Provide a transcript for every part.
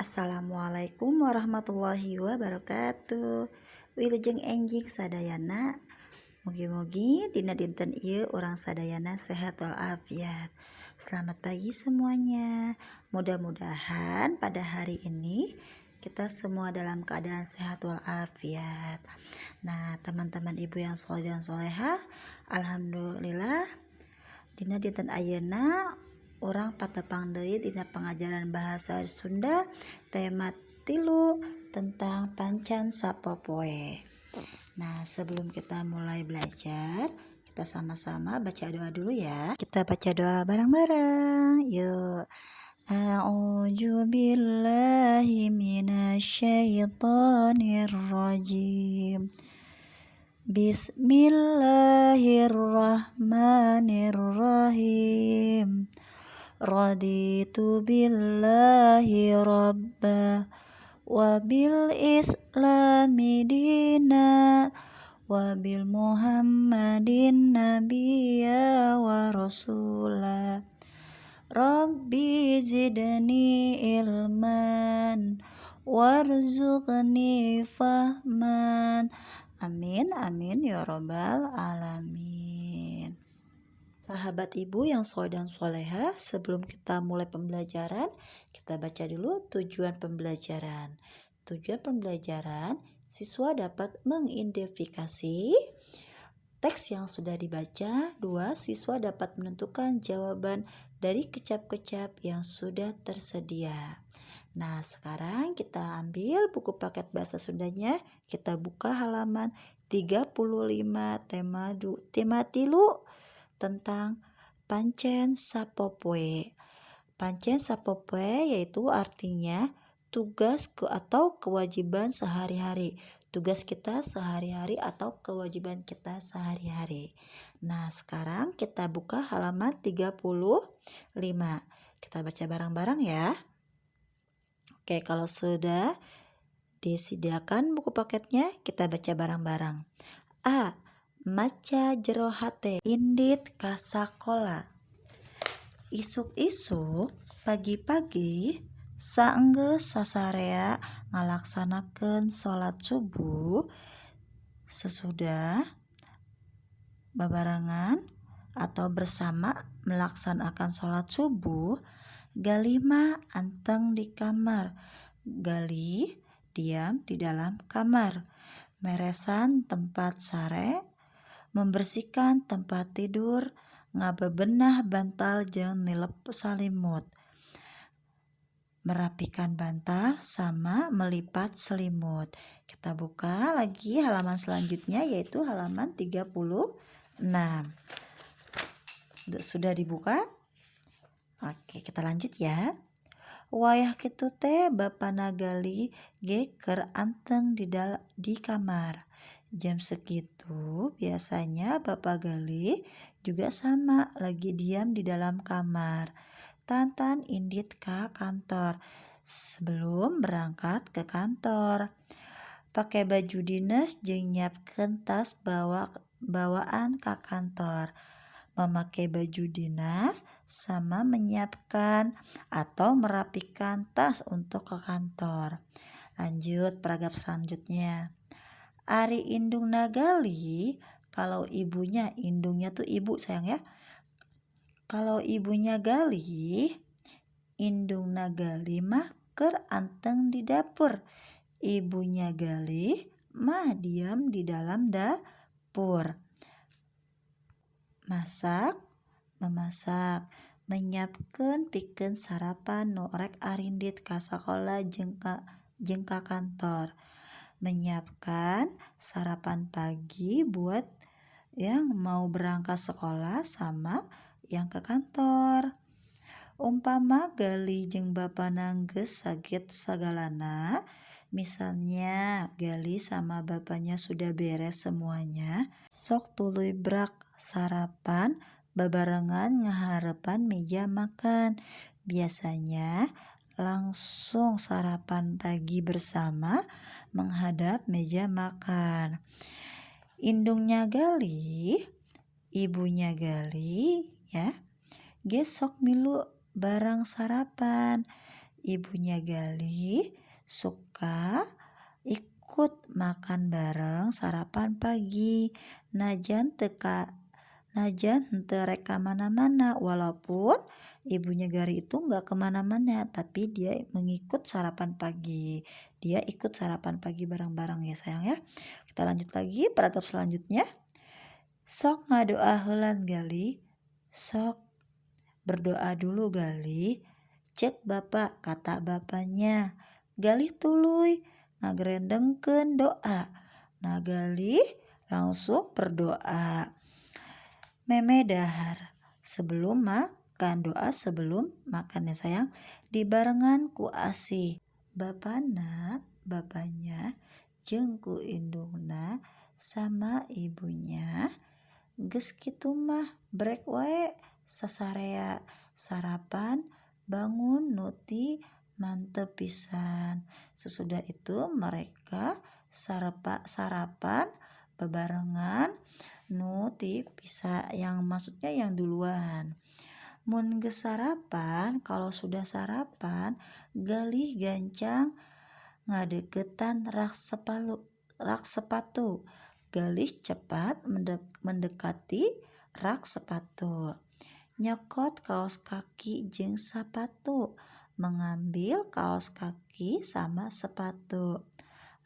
Assalamualaikum warahmatullahi wabarakatuh. Wilujeng enjing sadayana. Mugi-mugi dina dinten ieu urang sadayana sehat walafiat. Selamat pagi semuanya. Mudah-mudahan pada hari ini kita semua dalam keadaan sehat walafiat. Nah, teman-teman ibu yang soleh dan soleha, alhamdulillah dina dinten ayeuna urang patepang deui dina pengajaran bahasa Sunda tema 3 tentang pancen sapopoe. Nah, sebelum kita mulai belajar, kita sama-sama baca doa dulu ya. Kita baca doa bareng-bareng. Yuk. A'udzu billahi minasyaitonir rajim. Bismillahirrahmanirrahim. Raditu billahi rabba wa bil islami dina wa bil muhammadin nabiyya wa rasula. Rabbi zidni ilman warzuqni fahman. Amin amin ya robbal alamin. Sahabat ibu yang soleh dan soleha, sebelum kita mulai pembelajaran, kita baca dulu tujuan pembelajaran. Tujuan pembelajaran, siswa dapat mengidentifikasi teks yang sudah dibaca. 2, siswa dapat menentukan jawaban dari kecap-kecap yang sudah tersedia. Nah, sekarang kita ambil buku paket bahasa Sundanya, kita buka halaman 35 tema 3 tentang pancen sapopoe. Pancen sapopoe yaitu artinya tugas atau kewajiban sehari-hari. Tugas kita sehari-hari atau kewajiban kita sehari-hari. Nah, sekarang kita buka halaman 35. Kita baca bareng-bareng ya. Oke, kalau sudah disediakan buku paketnya, kita baca bareng-bareng. A. Maca jero hate indit ka sakola. Isuk-isuk, pagi-pagi, saenggeus sasarea ngalaksanakeun salat subuh, sesudah babarengan atau bersama melaksanakan salat subuh, Galih mah anteng di kamar. Galih diam di dalam kamar. Meresan tempat sare, membersihkan tempat tidur, ngabebenah bantal jeung nilep salimut. Merapikan bantal sama melipat selimut. Kita buka lagi halaman selanjutnya yaitu halaman 36. Sudah dibuka? Oke, kita lanjut ya. Wayah kitu teh bapana Galih ge keur anteng di kamar. Jam segitu biasanya Bapak Galih juga sama lagi diam di dalam kamar. Tantan indit ka kantor sebelum berangkat ke kantor. Pakai baju dinas jeung nyiapkeun tas bawaan ka kantor. Memakai baju dinas sama menyiapkan atau merapikan tas untuk ke kantor. Lanjut paragraf selanjutnya. Ari indungna Galih, kalau ibunya, indungnya tuh ibu sayang ya. Kalau ibunya Galih, indungna Galih mah keur anteng di dapur. Ibunya Galih mah diam di dalam dapur. Masak, memasak, menyiapkeun pikeun sarapan nu rek arindit ka sakola jeung ka kantor. Menyiapkan sarapan pagi buat yang mau berangkat sekolah sama yang ke kantor. Umpama Galih jeung bapana geus saged sagalana, misalnya Galih sama bapaknya sudah beres semuanya, sok tuluy brak sarapan babarengan ngaharepan meja makan. Biasanya langsung sarapan pagi bersama menghadap meja makan. Indungna Galih, ibunya Galih ya, ge sok milu bareng sarapan. Ibunya Galih suka ikut makan bareng sarapan pagi. Najan teka najan henteu rek ka mana-mana, walaupun ibunya Galih itu nggak kemana-mana, tapi dia mengikut sarapan pagi. Dia ikut sarapan pagi bareng-bareng ya sayang ya. Kita lanjut lagi paragraf selanjutnya. Sok ngadoa heulan Galih, sok berdoa dulu Galih. Cek bapak, kata bapaknya. Galih tuluy ngagerendengkeun doa. Nah, Galih langsung berdoa. Memeh dahar, sebelum makan, doa sebelum makan ya sayang, dibarengan ku asih. Bapana, bapaknya, jeung ku indungna sama ibunya. Geus kitu mah brek wae sasarea sarapan bangun nu ti mantep pisan. Sesudah itu mereka sarapan bebarengan nu ti bisa, yang maksudnya yang duluan. Mun geus sarapan, kalau sudah sarapan, Galih gancang ngadeukeutan rak sepatu. Galih cepat mendekati rak sepatu. Nyokot kaos kaki jeung sapatu, mengambil kaos kaki sama sepatu.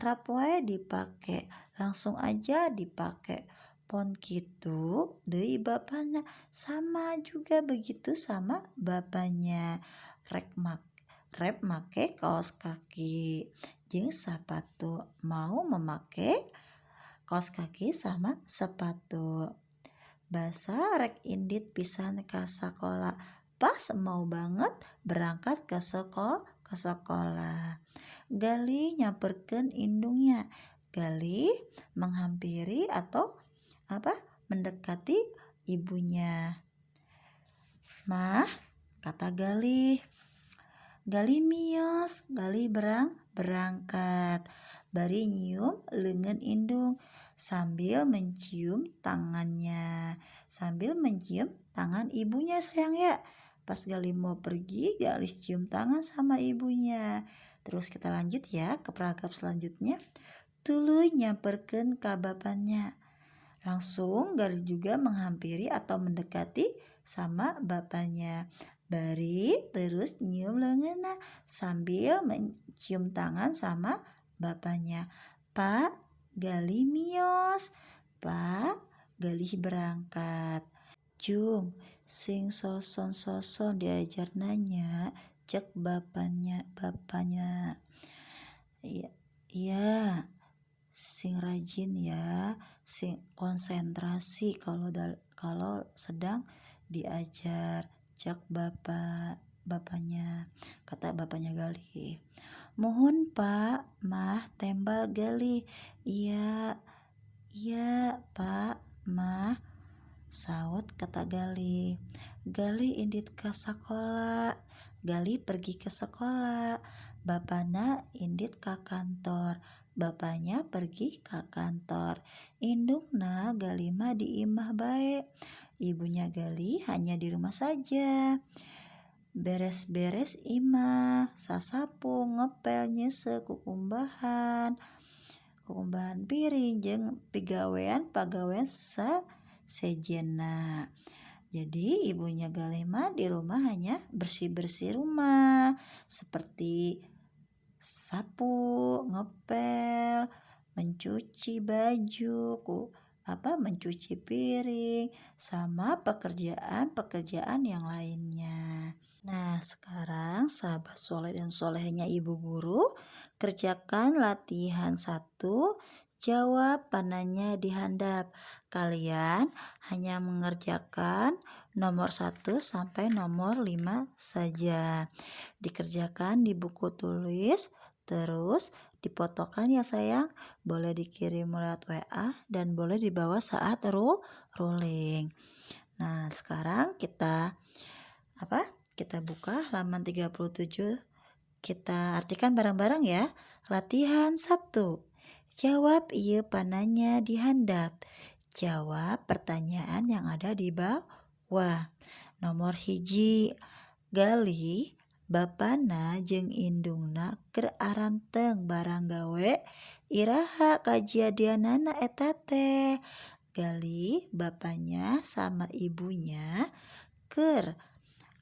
Rap wae dipake, langsung aja dipake. Pon kitu deui bapana, sama juga begitu sama bapaknya. Rep make kaos kaki jeung sapatu, mau memakai kaos kaki sama sepatu. Basa rek indit pisan ka sakola, pas mau banget berangkat ke sekolah. Galih nyamperkeun indungnya. Galih menghampiri atau apa? Mendekati ibunya. Mah, kata Galih. Galih mios, Galih berangkat. Bari nyium leungeun indung sambil mencium tangannya. Sambil mencium tangan ibunya sayang ya. Pas Galih mau pergi, Galih cium tangan sama ibunya. Terus kita lanjut ya ke paragraf selanjutnya. Tuluy nyamperkeun ka bapaknya. Langsung Galih juga menghampiri atau mendekati sama bapaknya. Bari terus nyium leungeunna sambil mencium tangan sama bapaknya. Pak, Galih mios. Pak, Galih berangkat. Jung, sing soson-soson diajar nanya, cek bapaknya, bapaknya. Iya, iya, sing rajin ya, sing konsentrasi kalau sedang diajar, cek bapaknya, kata bapaknya Galih. Mohon Pak, mah tembal Galih. Iya, iya Pak, mah, saut kata Galih. Galih indit ka sakola. Galih pergi ke sekolah. Bapana indit ka kantor. Bapaknya pergi ke kantor. Indungna Galih mah di imah bae. Ibunya Galih hanya di rumah saja. Beres-beres imah, sasapu, ngepel, nyese, kukumbahan, kukumbahan piring jeung pigawean-pagawean sejena. Jadi ibunya Galih mah di rumah hanya bersih-bersih rumah seperti sapu, ngepel, mencuci baju, mencuci piring, sama pekerjaan-pekerjaan yang lainnya. Nah, sekarang sahabat soleh dan solehnya ibu guru, kerjakan latihan 1, jawab pananya di handap. Kalian hanya mengerjakan nomor 1 sampai nomor 5 saja. Dikerjakan di buku tulis, terus dipotokan ya sayang. Boleh dikirim lewat WA dan boleh dibawa saat rolling. Nah, sekarang kita Kita buka halaman 37. Kita artikan bareng-bareng ya. Latihan 1. Jawab ieu pananya di handap. Jawab pertanyaan yang ada di bawah. Nomor 1, Galih Bapana jeung indungna keur aranteng barang gawe. Iraha kajadianana eta teh? Galih bapaknya sama ibunya keur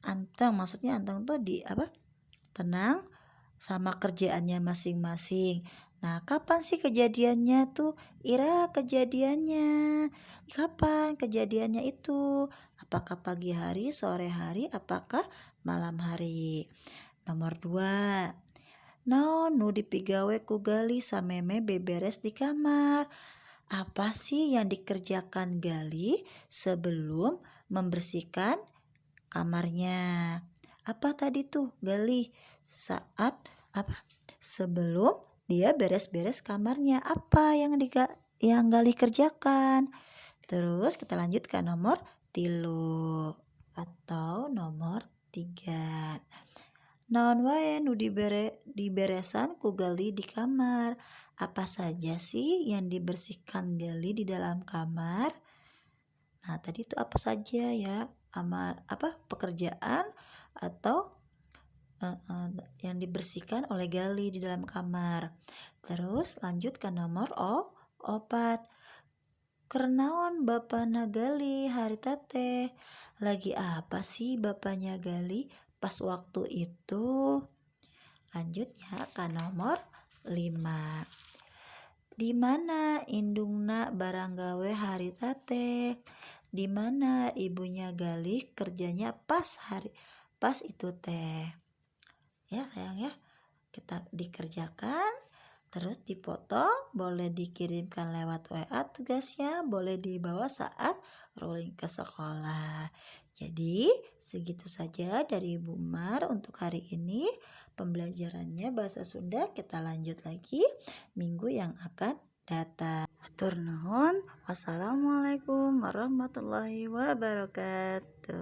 anteng, maksudnya anteng tuh di apa, tenang sama kerjaannya masing-masing. Nah, kapan sih kejadiannya tuh? Iraha kejadiannya? Kapan kejadiannya itu? Apakah pagi hari, sore hari, apakah malam hari? Nomor 2. Naon nu dipigawe ku Galih samemeh beberes di kamar? Apa sih yang dikerjakan Galih sebelum membersihkan kamarnya? Apa tadi tuh Galih saat apa? Sebelum dia beres-beres kamarnya, apa yang Galih kerjakan? Terus kita lanjut ke nomor 3 atau nomor 3. Naon wae nu diberesan ku Galih di kamar? Apa saja sih yang dibersihkan Galih di dalam kamar? Nah, tadi itu apa saja ya? Ama, apa, pekerjaan atau yang dibersihkan oleh Galih di dalam kamar. Terus lanjut ke nomor 4. Keur naon bapana Galih harita teh? Lagi apa sih bapaknya Galih pas waktu itu? Lanjutnya ke nomor 5. Di mana indungna barang gawe harita teh? Di mana ibunya Galih kerjanya pas itu teh? Ya sayang ya, kita dikerjakan terus dipoto, boleh dikirimkan lewat WA tugasnya, boleh dibawa saat rolling ke sekolah. Jadi segitu saja dari Bu Mar untuk hari ini. Pembelajarannya bahasa Sunda kita lanjut lagi minggu yang akan datang. Hatur nuhun. Wassalamualaikum warahmatullahi wabarakatuh.